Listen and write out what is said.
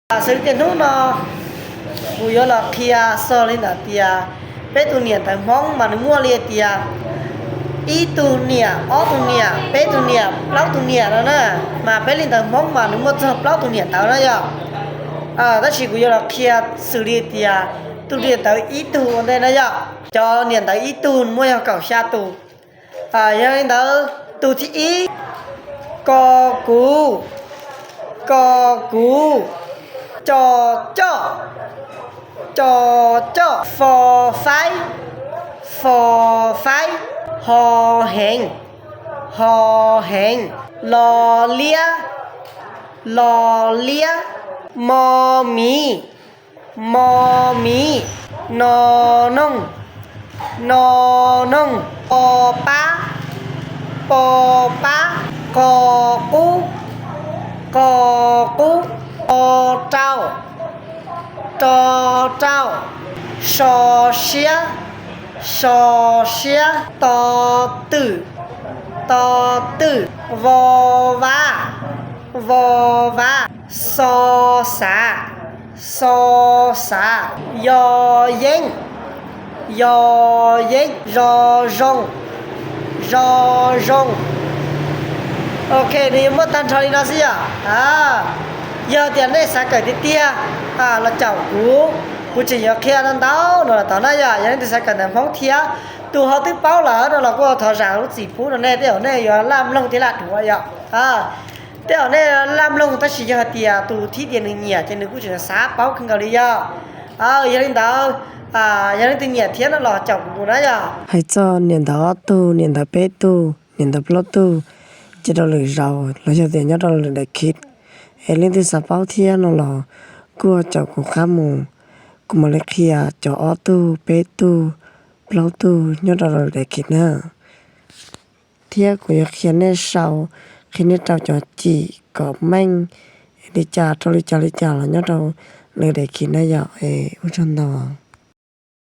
Xws li tias hnub no kuv yuav los qhia txog li ntawm tias peb tus niam ntawv Hmoob mas nws muaj li tias ib tug niam, ob tug niam, peb tug niam, plaub tug niam no na. Mas peb li ntawv Hmoob mas nws muaj txog plaub tus niam ntawv na yom. Tab sis kuv yuav los qhia xws li tias tus niam ntawv ib tug ua ntej na yom. Cov niam ntawv ib tug nws muaj yog kaum xya tus. Yog li ntawd tus thib ib, ko kuv, ko kuv, co coj, co coj, fo faib, fo faib, ho heev, ho heev, lo liab, lo liab, mo miv, mo miv, no noog, no noog, po pab, po pab, qo qub, qo qub, to rau, to rau, so siab, so siab, to twm, to twm, vo vav, vo vav, xo xav, xo xav, yo yeeb, yo yeeb, zo zoo, zo zoo. Ok, nws yuav muaj tag nrho li no xwb yom. Yog tias nej xav kawm tiag tiag los caum kuv, kuv tseem yuav qhia ntau ntau no los tod na yom. Yog leej twg xav kawm ntawv Hmoob thiab, tus ho twb paub lawm no los kuj thov zam lub txim pub rau nej, tej zaum nej yuav laj mloog thiab laj dhuav yom. Tej zaum nej laj mloog tab sis yog hais tias tus thib tias nws nyiam ces nws kuj tseem xav paub kawg nkaus li yom. Yog li ntawd, yog leej twg nyiam thiab no los caum kuv mus na yom. Hais txog niam ntawv ob tug, niam ntawv peb tug, niam ntawv plaub tug, ces rau lwm zaus los yog tias nyob rau lwm daim khiv es leej twg xav paub thiab no los kuj caum kuv qab mus, kuv mam li qhia cov ob tug, peb tug, plaub tug nyob rau lwm daim khiv na. Thiab kuv yuav qhia nej sau, qhia nej rau cov cim kom meej li cas rau li cas li cas los nyob rau lwm daim khiv na yom. Es ua tsaug ntau.